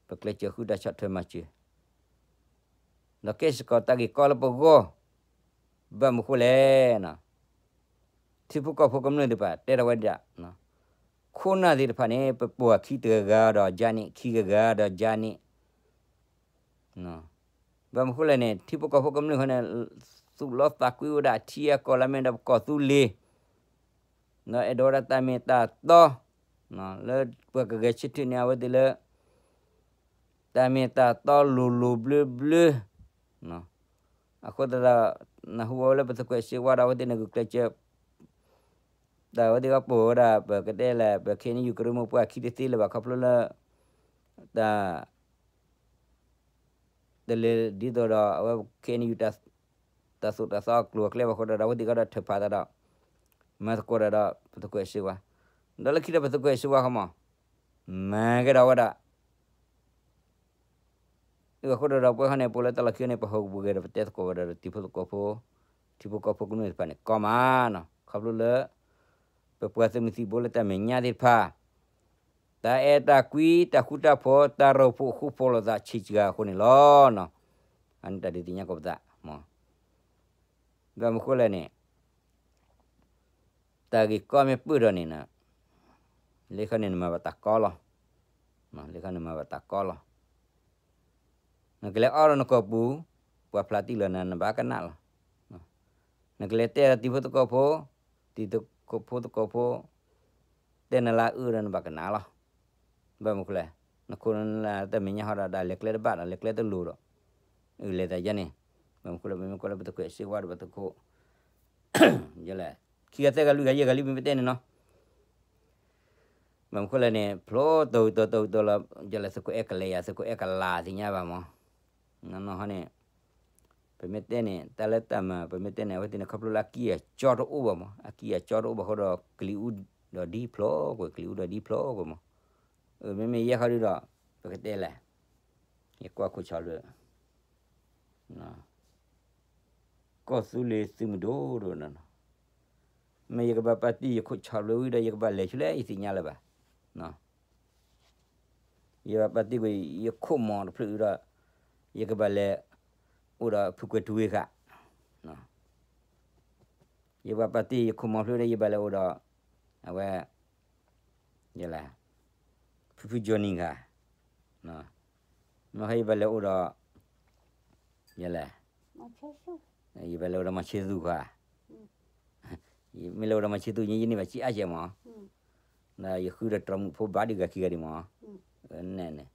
ပကျဲးစၢးဃုတၢ်ဆီၣ်ထွဲမၤစၢၤ ဒီးကဲစ့ၢ်ကီးတၢ်ဂ့ၢ်ကီလၢပဂီၢ်, ဘၣ်မနုၤဃိလဲၣ်နီၤ, ထံဖိကီၢ်ဖိကမျၢၢ်သ့ၣ်တဖၣ် တဲထီၣ်ဝဲဒၣ်, ခိၣ်နၢ်သ့ၣ်တဖၣ်န့ၣ် ပပှၤခံတဂၤဂၤဒီးယါန့ၣ် ခံဂၤဂၤဒီးယါန့ၣ် ဘၣ်မနုၤဃိလဲၣ်န့ၣ် ထံဖိကီၢ်ဖိကမျၢၢ်ဃီန့ၣ် သူၣ်လီသးကွံဝဲဒၣ်အထံအကီၢ်လၢအမ့ၢ်ဒီးပကီၢ်သူလ့ၤ, ဒီးအဲၣ်ဒိးဝဲဒၣ်တၢ်မ့ၢ်တၢ်တီ, လၢပှၤကဂဲၤဆၢထၢၣ်န့ၢ်အဝဲသ့ၣ်လၢ တၢ်မ့ၢ်တၢ်တီလိၤလိၤဘျၢဘျၢ, အဃိသတးဒီး နၢ်ဟူဝဲလၢပသကွဲးစ့ဝါဒီးအဝဲသ့ၣ်န့ၣ် ဂုာ်ကျဲးစၢး တၢ်အဝဲသ့ၣ်ကပိာ်ဝဲဒၣ် ပကတဲလဲၣ် ပ ခ့ၣ်အဲၣ်ယူၣ် ကရၢမိၢ်ပှၢ်ခံတသ့လၢၤဘၣ် ခီဖျိလၢ တၢ် တလဲၤဒ်သိးဒီး အဝဲ ခ့ၣ်အဲၣ်ယူၣ် တၢ်သိၣ်တၢ်သီအကျိၤအကျဲဘၣ်အဃိဒီး အဝဲသ့ၣ်ကဒီးထုးဖးသးဒီး မၤသကိးတၢ်ဒီး ပသကွဲးစ့ဝါ, ဒီးလၢခံဒီးပသကွဲးစ့ဝါခီမး မၤကဒီးဝဲဒၣ် အဃိဒီးပဝဲခီန့ၣ် ပအိၣ်လၢတၢ်လီၢ်ခံန့ၣ် ပဟူးပဂဲၤဒီးပတဲသကိးဝဲဒၣ်ဒီးတံၤဖိသကိးဖိ, ထံဖိကီၢ်ဖိကမျၢၢ်သ့ၣ်တဖၣ်န့ၣ် ကီမးနီၤ ခီဖျိလၢ ပပှၤသုးမုၢ်သံၣ်ဘိလၢတၢ်မဲာ်ညါသ့ၣ်တဖၣ် တၢ်အဲၣ်တၢ်ကွံ တၢ်ဃူတၢ်ဖိး တၢ်ရိဖှိၣ်ဃူဖိးလိာ်သးဆံးစှၤအဃိန့ၣ်လီၤ. အန့ၣ်တၢ်ဒုးသ့ၣ်ညါကိးပသးမး, ဘၣ်မနုၤဃိလဲၣ်န့ၣ် တၢ်ဂ့ၢ်ကီမ့ၢ်ပၢၢ်ထီၣ်န့ၣ် လၢခီန့ၣ်နမၤဘၣ်တၢ်ကီလီၤ. လၢခီန့ၣ်မၤဘၣ်တၢ်ကီလီၤ. နကလဲၤအီၣ်ဒီးနကိာ်ပူၤ, ပှၤဖျါတံၢ်လီၤနၤ နဘၣ်ကနၣ်လီၤ. နကလဲၤတဲဒီးတံၤဖိသကိးဖိ, တံၤဖိသကိးဖိ, တဲနလၢအအၢဒီးနဘၣ်ကနၣ်လီၤ. ဘၣ်မနုၤဃိလဲၣ်, နခိၣ်နလၢတၢ်မဲာ်ညါဟီဒီး ဒၣ်လဲၤကျဲတဘၣ်ဒီး လဲၤကျဲတလိၤဒီး, အလဲၤသးယါန့ၣ်, ဘၣ်မနုၤဃိလဲၣ်ပမ့ၢ်ကွၢ်လၢပသကွဲးစ့ဝါဒီးပသကိး ယလဲၣ်, ခံဂၤသၢဂၤလွံၢ်ဂၤယဲၢ်ဂၤလံမ့ၢ်ပတဲန့ၣ်နီၤ, ဘၣ်မနုၤဃိလဲၣ်န့ၣ် ဖျိတၢ်အုးတီၤတၢ်အုးတီၤလီၤ, ယလဲၣ်သကိးအဲၣ်ကလဲာ်ယၤ သကိးအဲၣ်ကလၤသ့ၣ်ညါဘၣ်မး, နီၢ်နီၢ်ဟီန့ၣ် ပမ့ၢ်တဲန့ၣ် တၢ်လၢတၢ်မၤ ပမ့ၢ်တဲန့ၣ် အဝဲသ့ၣ်န့ၣ် ခီဖျိလၢအကံၢ်အစီတအိၣ်ဘၣ်မး, အကံၢ်အစီတအိၣ်ဘၣ်အဃိဒီး ကလံၤအူဒီးဒ်ဖျိကွံာ် ကလံၤအူဒီးဒ်ဖျိကွံာ်မး, မ့မ့ၢ်ယဲၢ်ခီဒုဒီး ပကတဲလဲၣ်, ယကွၢ်ခိၣ်ဆီဖျိ ကီၢ်သူလ့ၤသုးမုၢ်ဒိၣ်ဒိၣ်နီၤ, မ့ၢ်ယကဘၣ်ပာ်တ့ၢ်ယခိၣ်ဆီဖျိဝံၤဒီး ယကဘၣ်လဲၤဆူလဲၣ် ယသ့ၣ်ညါလၢၤဘၣ်. ယဘၣ်ပာ်တ့ၢ်ကွံာ်ယခိၣ်မီၤတဖျၢၣ်ဒီး ယကဘၣ်လဲၤအိၣ်ဒီးဖုကွဲၤထူဝ့ဃာ်, ယဘၣ်ပာ်တ့ၢ်ယခိၣ်မီၤဖျၢၣ်ဒီး ယဘၣ်လဲၤအိၣ်ဒီး အဝဲ ယလဲၣ်, ဖုဖုကၠီနံၤဂၤ, မ့ၢ်ဟဲယဘၣ်လဲၤအိၣ်ဒီး ယလဲၣ်, ယဘၣ်လဲၤအိၣ်ဒီးမၤဆ့သူၣ်ဃာ်, မ့ၢ်လဲၤအိၣ်ဒီးမၤဆ့သူၣ်ညါ ယန့ၢ်ဘၣ်ဆံးအါစဲးမး, ဒီးယဃုဒီးတြီမုၣ်ဖိဘၣ်ဒုးဂၤခံဂၤဒံးမး, န့ၣ်န့ၣ်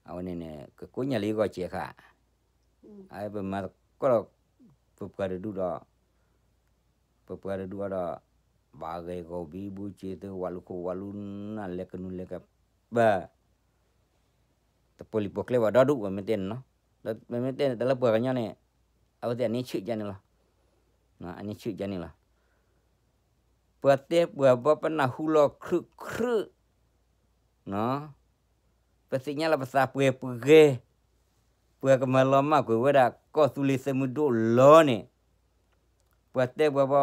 အဝဲန့ၣ်န့ၣ် ကကိးညါလၢယဂီၢ်စဲးဃာ်, အပမၤသကိးဒီး ပပှၤတဒူၣ်ဒီး ပပှၤတဒူၣ်အီၤဒီး ဘၣ်ဂဲၤဂီၤဘံဘူစ့သု ဝးလူၤခိၣ်ဝးလူၤနၢ် လဲၤကနူၤလဲၤကပၤ တပီၢ်လံၤပီၢ်ကျဲဘၣ်ဒီဒူၣ် ပမ့ၢ်တဲန့ၣ်နီၤ, ပမ့ၢ်တဲန့ၣ် တၢ်လၢပှၤကညီန့ၣ် အဝဲသ့ၣ်အန့ၣ်ဆၢၣ်ကန့ၣ်လီၤ, အန့ၣ်ဆၢၣ်ကန့ၣ်လီၤ, ပှၤတဲပှၤဘီပနၢ်ဟူလီၤခရူၣ်ခရူၣ် ပသ့ၣ်ညါလၢပသးပှဲၤပှဲၤ, ပှၤကမၤလီၤမၢ်ကွံာ်ဝဲဒၣ် ကီၢ်သူလ့ၤသုးမုၢ်ဒိၣ်လီၤန့ၣ်, ပှၤတဲပှၤဘီ,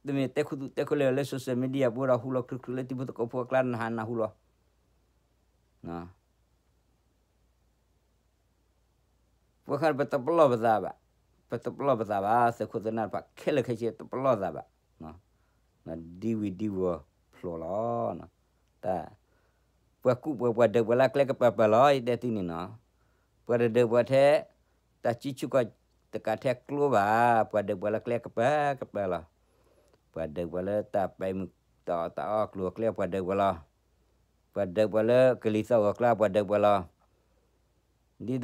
ပ တမ့ၢ်တဲခူသူၣ်တဲခူလၢာ်လၢ social media ပူၤဒီး ဟူလီၤချုးချုးလၢတံၤဖိသကိးဖိအကျါ နဟးနၢ်ဟူလီၤ. ပှၤဃးပတပလီၢ်ပသးဘၣ်, ပတပလီၢ်ပသးဘၣ်, သုးခိၣ်သုးနၢ်တဖၣ်ခဲလၢာ်ခဲဆ့တပလီၢ်သးဘၣ်, ဒ်ဝံၤဒ်ဝီၤဖျိးလီၤ. တၢ် ပှၤကူၣ်ပှၤပှၤဒုးပှၤလၢအကျဲကပၤပၤလီၤ ယတဲသုန့ၣ်နီၤ, ပှၤတဒုးပှၤထဲ တၢ်စုဆူၣ်ကီၢ်တကးထဲကျိဘၣ်, ပှၤဒုးပှၤလၢကျဲကပၤကပၤလီၤ. ပှၤဒုးပှၤလၢတၢ်ပဲာ်မုၢ်တၢ်အီၣ်တၢ်အီအကျိၤအကျဲ ပှၤဒုးပှၤလီၤ. ပှၤဒုးပှၤလၢကလံၤသီၣ်ဂီၤကျါ ပှၤဒုးပှၤလီၤ. ဒ်သိးဒီး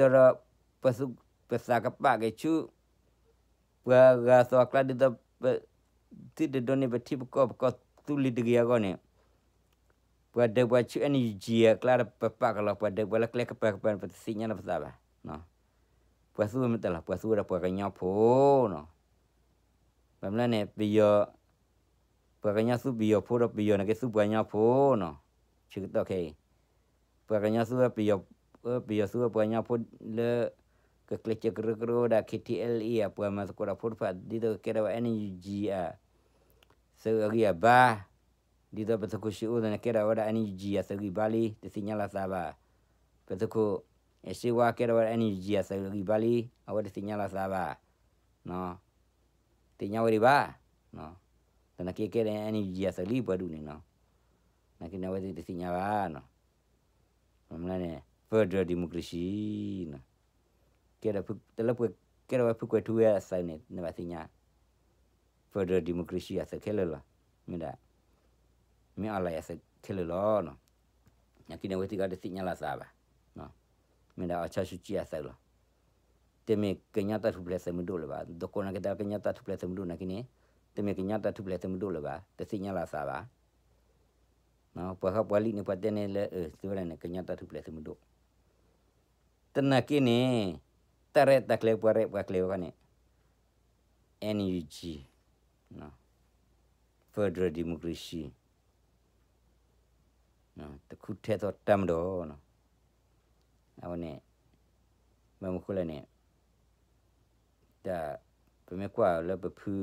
ပသူၣ်ပသးကပာ်က့ၤဆူ ပှၤဂၤသီအကျါ ဒ်သိးပ သုတဒိးန့ၢ်ပထံပကီၢ်ပကီၢ်သူလ့ၤတဂ့ၤအဂီၢ်န့ၣ်, ပှၤဒုးပှၤဆူ NUG အကျါ ပပာ်ကလီၤ, ပှၤဒုးပှၤလၢကျဲကပၤကပၤန့ၣ် ပတသ့ၣ်ညါလီၤပသးဘၣ်. ပှၤသူဝဲမ့ၢ်တၢ်လီၤ, ပှၤသူဝဲဒၣ်ပှၤကညီဖိနီၤ. ဘၣ်မနုၤလဲၣ်န့ၣ် ပယီၤ ပှၤကညီသူပယီၤဖိဒီး ပယီၤန့ၣ်က့သူပှၤကညီဖိနီၤ. ဆၢကတီၢ်ခဲအံၤ ပှၤကညီသူဝဲပယီၤ, ပယီၤသူဝဲပှၤကညီဖိလၢ ကကျဲးစၢးကရၢကရိဝဲဒၣ် KTLA အပှၤမၤသကိးတၢ်ဖိတဖၣ် ဒ်သိးကကဲထီၣ်ဝဲ NUG အသုးအဂံၢ်အဘါ, ဒ်သိးပသုးခိၣ်ဆှၢအိၣ်သနာ်က့ဒီးဝဲဒၣ် NUG အသုးဂံၢ်ဘါလံ တသ့ၣ်ညါလီၤသးဘၣ်. ပသုးခိၣ်အဲၣ်စ့ဝါကဲထီၣ်ဝဲဒၣ် NUG အသုးဂံၢ်ဘါလံ အဝဲတသ့ၣ်ညါလီၤသးဘၣ်. သ့ၣ်ညါဝဲဒံးဘၣ်. သနာ်က့ကဲထီၣ် NUG အသုးလံပှၤဒူၣ်န့ၣ်နီၤ. သနာ်က့န့ၣ် အဝဲသ့ၣ်တသ့ၣ်ညါဘၣ်နီၤ. မ့ၢ်လၢန့ၣ် federal democracy နီၤ. ကဲဒီး တလၢပှဲၤကဲထီၣ်ဝဲဖုကွဲးထူဝဲအသုးန့ၣ် နဘၣ်သ့ၣ်ညါ federal democracy အသုးခဲလၢာ်လီၤ. မ့ၢ်ဒၣ် မ့ၢ်အီၤလၢအသုးခဲလၢာ်လီၤနီၤ. သနာ်က့န့ၣ် အဝဲသ့ၣ်ကတသ့ၣ်ညါလီၤသးဘၣ်. မ့ၢ်ဒၣ်အီၤဆၣ်စူကၠံအသုးလီၤ. တမ့ၢ်ကညီတၢ်ထူၣ်ဖျဲးသုးမုၢ်ဒိၣ်လၢၤဘၣ်. ဒိကနၣ်က့ၤတၢ်လၢကညီတၢ်ထူၣ်ဖျဲးသုးမုၢ်ဒိၣ်နာ်က့န့ၣ် တမ့ၢ်ကညီတၢ်ထူၣ်ဖျဲးသုးမုၢ်ဒိၣ်လၢၤဘၣ်, တသ့ၣ်ညါလီၤသးဘၣ်. ပှၤဃီပှၤလံၣ်န့ၣ် ပှၤတဲန့ၣ်လၢ အၢ သုဝဲဒၣ်န့ၣ် ကညီတၢ်ထူၣ်ဖျဲးသုးမုၢ်ဒိၣ် သနာ်က့န့ၣ် တၢ်ရဲၣ်တၢ်ကျဲၤပှၤရဲၣ်ပှၤကျဲၤဝဲခီန့ၣ် NUG, federal democracy တခူထဲသိးတၢ်မၤဒီး အဝဲန့ၣ် ဘၣ်မနုၤဃိလဲၣ်န့ၣ် တၢ် ပမ့ၢ်ကွၢ်လၢပဖု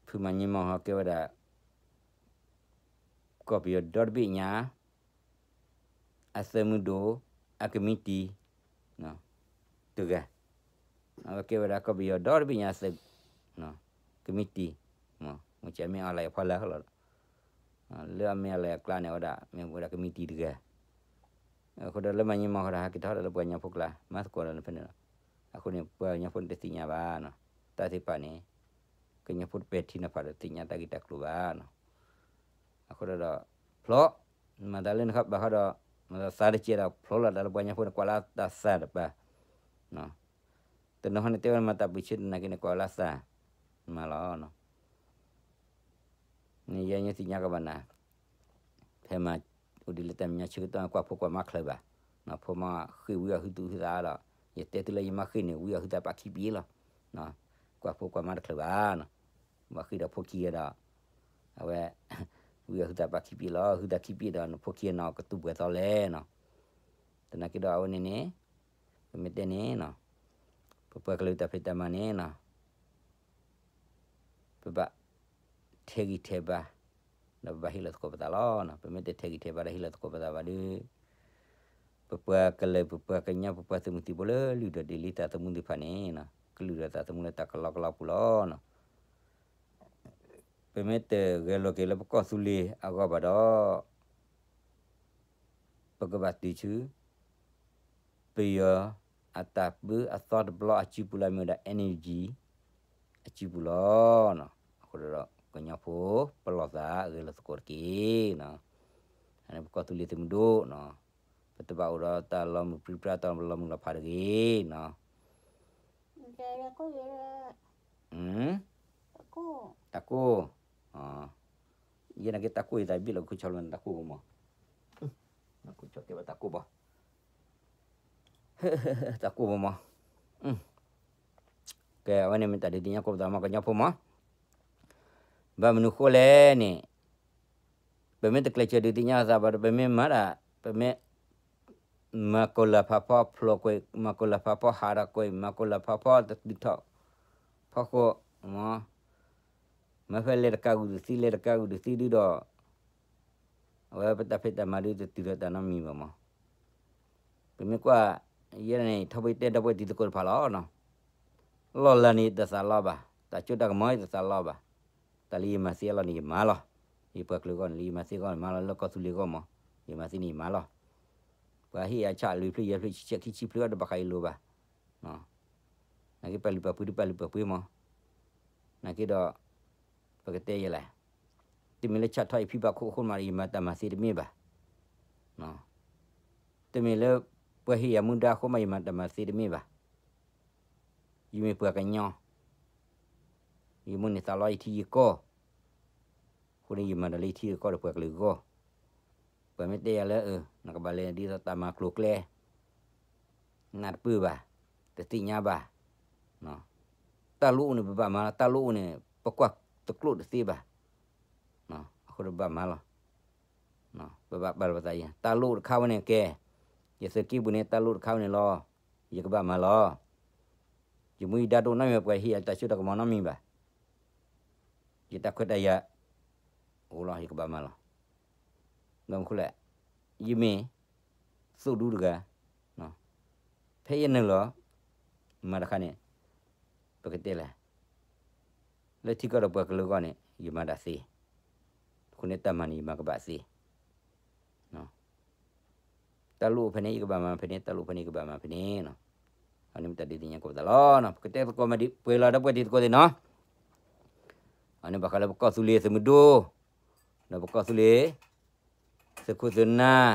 ဖုမၤညံမီၢ်ဟီကဲဝဲဒၣ် ကီၢ်ပယီၤဒီတဘ့ၣ်ညါ အသုးမုၢ်ဒိၣ် အကမံးတံာ် တဂၤ, အဝဲကဲဝဲဒၣ်ကီၢ်ပယီၤဒီတဘ့ၣ်ညါအသုး ကမံးတံာ်, မ့ၢ်ကမ့ၢ်အီၤလၢအဖီလာ်လီၤ, လၢအမ့ၢ်အီၤလၢအကျါန့ၣ်ဝဲဒၣ် မ့ၢ်ဝဲဒၣ်ကမံးတံာ်တဂၤ, အဃိဒီးလၢမၤညံမီၢ်ဃိဒီး ဟဲက့ၤထီၣ်ဒီးလၢပှၤကညီဖိကျါ မၤသကိးဒီးဖဲန့ၣ်လီၤ, အဃိန့ၣ် ပှၤကညီဖိန့ၣ်တသ့ၣ်ညါဘၣ်, တၢ်သ့ၣ်တဖၣ်န့ၣ် ကညီဖိတပဲာ်ထံနီၤဖးဒီးသ့ၣ်ညါတၢ်ဂ့ၢ်တၢ်ကျိၤဘၣ် အဃိဒီး ဖျိ မၤသးလၢနခီဘၣ်ဃီဒီး မၤသးသးတကဲဒီး ဖျိလီၤတၢ်လၢပှၤကညီဖိန့ၣ် ကွၢ်လၢတၢ်သးတပၤ, တနီၤဟီန့ၣ်တဲဝဲမၤတၢ်ပၢဆ့တနာ်က့န့ၣ် ကွၢ်လၢသး, မၤလီၤ, န့ၣ်ယဲညါသ့ၣ်ညါကဘၣ်နၤ, ဖဲမၤအိၣ်ဒံးလၢတၢ်မဲာ်ညါဆၢကတီၢ် ကွၢ်ဖိကွၢ်မါချၢဘၣ်, ဖိမါဃ့ၢ်ဝံအီၤဟုသူၣ်ဟုသးဒီး ယတဲသုလၢယမါဃ့ၢ်န့ၣ် ဝံအီၤဟုသးပာ်ခံပ့ၤလီၤ, ကွၢ်ဖိကွၢ်မါတချၢဘၣ်နီၤ, ဘၣ်ဃ့ၢ်ဒီးဖိခံဂၤဒီး အဝဲ ဝံအီၤဟုသးပာ်ခံပ့ၤလီၤ, ဟုသးခံပ့ၤဒီးနဖိခံဂၤနီၤ ကတူၢ်ပှဲၤသီလဲၣ်နီၤ, သနာ်က့ဒီးအဝဲန့ၣ်န့ၣ် ပမ့ၢ်တဲန့ၣ်နီၤ, ပပှၤကလုာ်တၢ်ဖံးတၢ်မၤန့ၣ်နီၤ ပဘၣ်ထဲးဂံၢ်ထဲးဘါ, ဒီးပဘၣ်ဟ့ၣ်လီၤသကိးပသးလီၤ. ပမ့ၢ်တထဲးဂံၢ်ထဲးဘါဒီးဟ့ၣ်လီၤသကိးပသးဘၣ်ဒီး ပပှၤကလုာ် ပပှၤကညီ ပပှၤသုးမုၢ်သံၣ်ဘိလၢလုၢ်ဒိၣ်ဒ့ၣ်လံ တၢ်သမူသ့ၣ်တဖၣ်န့ၣ် ကလုၢ်ဒီးတၢ်သမူလၢတၢ်ကလီကလီပူၤလီၤ. ပမ့ၢ်တဂဲၤလိာ်က့ၤလၢပကီၢ်သူလ့ၤအဂီၢ်ဘၣ်ဒီး ပကဘၣ်တုၤဆူ ပယီၤအတၢ်ပၢအသီတဘျီအစုပူၤလၢအမ့ၢ်ဝဲဒၣ် NUG အစုပူၤလီၤ. အဃိဒီး ကညီဖိ ပလီၢ်သးဂဲၤလိာ်သကိးတက့ၢ်. အန့ၣ်ပကီၢ်သူလ့ၤသုးမုၢ်ဒိၣ်နီၤ, ပတဘၣ်အိၣ်ဒီးတၢ်လီၤမုၢ်ပြံပြါ တၢ်လီၤမုၢ်လီၤဖးတဂ့ၤနီၤ. တၢ်ကိၢ်, ယဲနာ်က့တၢ်ကိၢ်အံၤ တၢ်ဘံၣ်လီၤ ခိၣ်ဆီလီၤ တၢ်ကိၢ်ဘၣ်မး, တၢ်ကိၢ်ဘၣ်မး, ကဲ အဝဲန့ၣ်မ့ၢ်တၢ်ဒုးသ့ၣ်ညါကိးပသးမး ကညီဖိမး, ဘၣ်မနုၤဃိလဲၣ်န့ၣ် ပမ့ၢ်တကျဲးစၢးဒုးသ့ၣ်ညါသးဘၣ်ဒီး ပမ့ၢ်မၤဒၣ် ပမ့ၢ် မၤကိၢ်လၢ်ဖးဖီဖျိးကွံာ်, မၤကိၢ်လၢ်ဖးဖီဟးထီၣ်ကွံာ်, မၤကိၢ်လၢ်ဖးဖီတတုၤထီၣ် ဟီၣ်ခိၣ်, မ့ၢ်ဖဲလဲၤတကးဂုာ်တသ့ လဲၤတကးဂုာ်တသ့ဒုဒီး အဝဲပတၢ်ဖံးတၢ်မၤဒုတတုၤဒီးတၢ်နီတမံၤဘၣ်မး. ပမ့ၢ်ကွၢ် ယဲန့ၣ် ထီဘိယတဲဒီပုၢ်ဝဲၢ်တံၤသကိးတဖၣ်လီၤ. လီၢ်လၤန့ၣ်တသးလီဘၣ်, တၢ်စိတၢ်ကမီၤတသးလီဘၣ်. တၢ်လၢယမၤသ့အလီၢ်န့ၣ်ယမၤလီၤ. ယပှၤကလုာ်အဂီၢ်န့ၣ် လၢယမၤသ့အဂီၢ်န့ၣ်မၤလီၤ, လၢကီၢ်သူလ့ၤအဂီၢ်မး ယမၤသ့န့ၣ်ယမၤလီၤ. ပှၤဟ့ၣ်ယၤဆၣ်လွံၢ်ဖျၢၣ်ယဲၢ်ဖျၢၣ်ဆံဆဲခံဆံဖျၢၣ်အီၤတဘၣ်ဃးယလိၤဘၣ်. နာ်က့ပာ်လုၢ်ပာ်ပှ့ၤဒုပာ်လုၢ်ပာ်ပှ့ၤမး. နာ်က့ဒီး ပကတဲယဲလဲၣ်, တမ့ၢ်လၢဆၣ်ထီၣ်ယဖံဘၣ်ခိၣ်အဃိမးဒီး ယမၤတၢ်မၤသ့တမ့ၢ်ဘၣ်. တမ့ၢ်လၢ ပှၤဟ့ၣ်ယၤမူဒါအဃိမး ယမၤတၢ်မၤသ့တမ့ၢ်ဘၣ်. ယမ့ၢ်ပှၤကညီ, ယမိၢ်န့ၣ်သးလီယထံယကီၢ်, အဃိန့ၣ် ယမၤတၢ်လၢယထံယကီၢ်ဒီးပှၤကလုာ်အဂီၢ်. ပှၤမ့ၢ်တဲယၤလၢ နကဘၣ်လဲၤဒ်သိးတၢ်မၤကျိၤကျဲ နၢ်တပၢၢ်ဘၣ်, တသ့ၣ်ညါဘၣ်. တၢ်လိၣ်အိၣ်န့ၣ် ပဘၣ်မၤလီၤ, တၢ်လိၣ်အိၣ်န့ၣ် ပကွၢ်တကျိၣ်တသ့ဘၣ်. အဃိဒီးပဘၣ်မၤလီၤ. ပဘၣ်ပာ်လီၤပသးအံၤ တၢ်လိၣ်တခါဝဲန့ၣ်ကဲ, ယသုးက့ပူၤန့ၣ် တၢ်လိၣ်တခါဝဲန့ၣ်လီၤ. ယကဘၣ်မၤလီၤ. ယမူယဒါတအိၣ်နီတမံၤဘၣ်, ပှၤဟ့ၣ်ယၤတၢ်စိတၢ်ကမီၤနီတမံၤဘၣ်. ယတၢ်ခွဲးတၢ်ယာ် အိၣ်လီၤ ယကဘၣ်မၤလီၤ. ဘၣ်မနုၤလဲၣ်, ယမ့ၢ် သုးဒူတဂၤ, ဖဲယနုာ်လီၤ မၤတခါန့ၣ် ပကတဲလဲၣ်, လၢထံကီၢ်ဒီးပှၤကလုာ်အဂီၢ်န့ၣ် ယမၤတၢ်သ့, အဃိန့ၣ်တၢ်မၤန့ၣ် ယမၤကဘၣ်သ့. တၢ်လိၣ်အိၣ်ဖဲန့ၣ် ယကဘၣ်မၤဖဲန့ၣ်, တၢ်လိၣ်ဖဲန့ၣ် ယကဘၣ်မၤဖဲန့ၣ်. အန့ၣ်မ့ၢ်တၢ်ဒုးသ့ၣ်ညါကိးပသးလီၤ. ပကတဲသကိးမၤဒံးပှဲၤလီၤ ဒီပုၢ်ဝဲၢ်တံၤသကိးသ့ၣ်နီၤ. အန့ၣ်ဘၣ်ဃးလၢပကီၢ်သူလ့ၤသုးမုၢ်ဒိၣ် ဒီးပကီၢ်သူလ့ၤ သုးခိၣ်သုးနၢ်,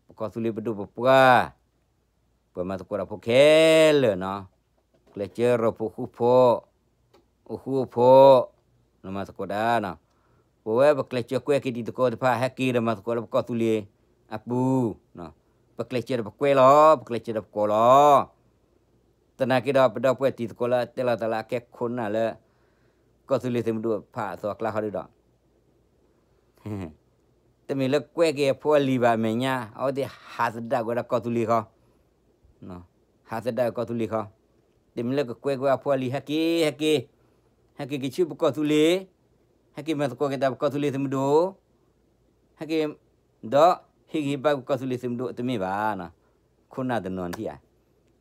ပကီၢ်သူလ့ၤပဒိၣ်ပပှၢ်, ပှၤမၤသကိးတၢ်ဖိခဲလၢာ်နီၤ, ကျဲးစၢးရိၣ်ဖိဃူဖိ, အိၣ်ဃူအိၣ်ဖိး, နမၤသကိးတၢ်နီၤ. ပဝဲပကျဲးစၢးကွဲက့ၤတံၤသကိးတဖၣ် ဟဲက့ၤဒီးမၤသကိးလၢပကီၢ်သူလ့ၤအပူၤ, ပကျဲးစၢးဒီးပကွဲလီၤ, ပကျဲးစၢးဒီးပကိးလီၤ. သနာ်က့ဒီး ပဒီပုၢ်ဝဲၢ်တံၤသကိးလၢအတဲလီၤသးလၢအကဲခိၣ်နၢ်လၢ ကီၢ်သူလ့ၤသုးမုၢ်ဒိၣ်ဖးအသီအကျါဃီဒုဒီး တမ့ၢ်လၢကွဲက့ၤအဖိအလံၤဘၣ်အမဲာ်ညါ, အဝဲသ့ၣ်ဟးသဒၣ်ကွံာ်ဒီးကီၢ်သူလ့ၤဃီ, ဟးသဒၣ်ကီၢ်သူလ့ၤဃီ, တမ့ၢ်လၢကကွဲက့ၤအဖိအလံၤ ဟဲက့ၤ, ဟဲက့ၤ, ဟဲက့ၤက့ၤဆူပကီၢ်သူလ့ၤ, ဟဲက့ၤမၤသကိးက့ၤတၢ်ပကီၢ်သူလ့ၤသုးမုၢ်ဒိၣ်, ဟဲက့ၤ ဒီးဟ့ၣ်ဂံၢ်ဟ့ၣ်ဘါကီၢ်သူလ့ၤသုးမုၢ်ဒိၣ်တမ့ၢ်ဘၣ်. ခိၣ်နၢ်တနီၤထံၣ်ဧါ,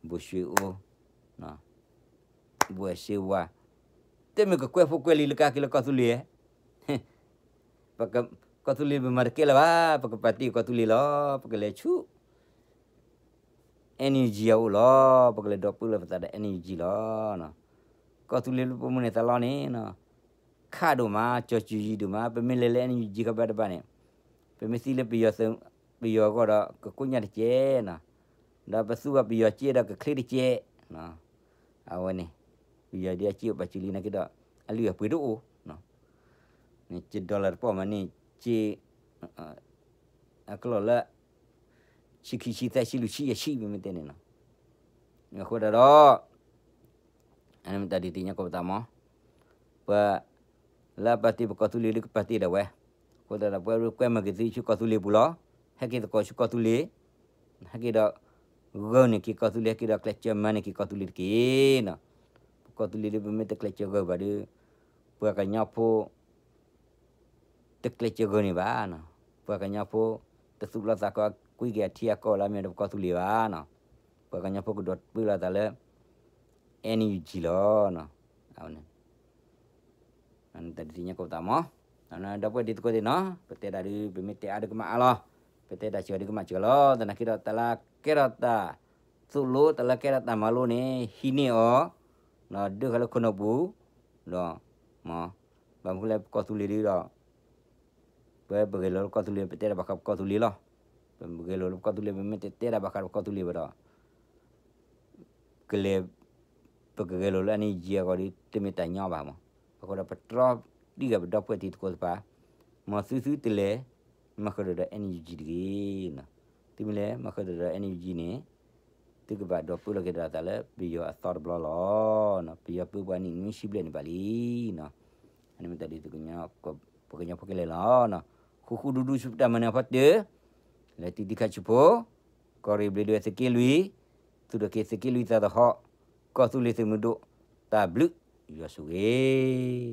ဘိၣ်ၡ့အိၣ် ဘွဲ့စ့ဝါ, တမ့ၢ်ကကွဲးဖိကွဲးလံၤလၢကက့ၤလၢကီၢ်သူလ့ၤ, ကီၢ်သူလ့ၤပမၤတကဲလၢၤဘၣ်, ပကပာ်တ့ၢ်ကီၢ်သူလ့ၤလီၤ, ပကလဲၤဆူ NUG အအိၣ်လီၤ, ပကလဲၤဒီပုၢ်လီၤပသးဒီး NUG လီၤ. ကီၢ်သူလ့ၤလၢပမိၢ်န့ၢ်သးလီန့ၣ် ခးဒိၣ်မး, ကၠီၤစူၤယံၤဒိၣ်မး, ပမ့ၢ်လဲၤလၢ NUG ခီဘၣ်တဘၣ်န့ၣ်, ပမ့ၢ်သံလၢပယီၤအဂီၢ်ဒီး ကကိညၢ်တကဲးနီၤ, ဒီးပသူဘၣ်ပယီၤစ့ဒီးကချ့တကဲး, အဝဲန့ၣ် ပယီၤဒ်အစ့အိၣ်ပာ်စၢၤလံနာ်က့ဒီး အလုၢ်အပှ့ၤတအိၣ်, ကဒီလၢတပီၢ်မးန့ၣ် စ့ အကလီၢ်လၢ ဆံခံဆံသၢဆံလွံၢ်ဆံယဲၢ်ဆံ ပမ့ၢ်တဲန့ၣ်နီၤ, အဃိဒၣ်ဒီး အန့ၣ်မ့ၢ်တၢ်ဒုးသ့ၣ်ညါကိးပသးမး, ပှၤလၢအပာ်တ့ၢ်ပကီၢ်သူလ့ၤဒီးကပာ်တ့ၢ်ဒၣ်ဝဲ, အဃိသတးဒီး ပဝဲကွဲမၤက့ၤသုဆူကီၢ်သူလ့ၤပူၤလီၤ, ဟဲက့ၤသကိးဆူကီၢ်သူလ့ၤ, ဟဲက့ၤဒီး ဂၢၢ်န့ၢ်က့ၤကီၢ်သူလ့ၤ, ဟဲက့ၤဒီးကျဲးစၢးမၤန့ၢ်က့ၤကီၢ်သူလ့ၤတက့ၢ်နီၤ. ပကီၢ်သူလ့ၤဒီးပမ့ၢ်တကျဲးစၢးဂၢၢ်ဘၣ်ဒီး ပှၤကညီဖိ တကျဲးစၢးဂၢၢ်န့ၢ်ဘၣ်နီၤ, ပှၤကညီဖိ တသူၣ်လီသးကီကွံက့ၤအထံအကီၢ်လၢအမ့ၢ်ဒီးပကီၢ်သူလ့ၤဘၣ်နီၤ, ပှၤကညီဖိကဒီပုၢ်လီၤသးလၢ NUG လီၤ. အဝဲန့ၣ် တၢ်ဒုးသ့ၣ်ညါကိးပသးမး, ဒီပုၢ်ဝဲၢ်တံၤသကိးသ့ၣ်နီၤ, ပတဲဒၣ်ဒုး ပမ့ၢ်တဲအါဒုးကမၣ်အါလီၤ, ပတဲတၢ်စှၤဒုးကမၣ်စှၤလီၤ, သနာ်က့ဒီးတၢ်လၢကဲထီၣ်တၢ်သိၣ်လိ တၢ်လၢကဲထီၣ်တၢ်မၤလိန့ၣ် ဟံးန့ၢ်အီၤ ဒီးဒုးဃာ်လၢခိၣ်နူာ်ပူၤ, ဒီး ဘၣ်မနုၤလဲၣ် ပကီၢ်သူလ့ၤဒုးဒီး ပဝဲပဂဲၤလိာ်လၢပကီၢ်သူလ့ၤ ပတဲတၢ်ဘၣ်ဃးပကီၢ်သူလ့ၤလီၤ. ပဂဲၤလိာ်လၢပကီၢ်သူလ့ၤ ပမ့ၢ်တတဲတၢ်ဘၣ်ဃးဒီးပကီၢ်သူလ့ၤဘၣ်ဒီး ကလဲၤ ပကဂဲၤလိာ်လၢအန့ၣ်ယံာ် အဂီၢ်ဒီး တမ့ၢ်တၢ်ညီဘၣ်မး. အဃိဒီးပတြီတံၢ်ဂၤပဒီပုၢ်ဝဲၢ်တံၤသကိးတဖၣ်, မ်သုသုတလဲၤ မၤဃုာ်ဒီးဒီး NUG တဂ့ၤနီၤ. သုမ့ၢ်လဲၤမၤဃုာ်ဒီးဒီး NUG န့ၣ် သုကဘၣ်ဒီပုၢ်လီၤက့ၤဒီးသးလၢပယီၤအသီတဘျီလီၤ. ပယီၤပၢပှၤနံၣ်နွံဆံဘျဲၣ်န့ၣ်ဘၣ်လံနီၤ. အန့ၣ်မ့ၢ်တၢ်ဒုးသ့ၣ်ညါ ပှၤကညီဖိခဲလၢာ်လီၤ. ဃူဃူဒူဒူဆူပတၢ်မၤနၢၤအဖီတၢၢ်, လဲၤတံၢ်တံၢ်ခါဆူဖိ, ကီၢ်ရ့ၣ်ဘျ့းဒဝဲၢ်သုးက့လွံၢ်, သူၣ်ထီၣ်က့ၤသုးက့လွံၢ်သးသဟီၣ်, ကီၢ်သူလ့ၤသုးမုၢ်ဒိၣ်, တၢ်ဘျုး ယွၤဆိၣ်ဂ့ၤ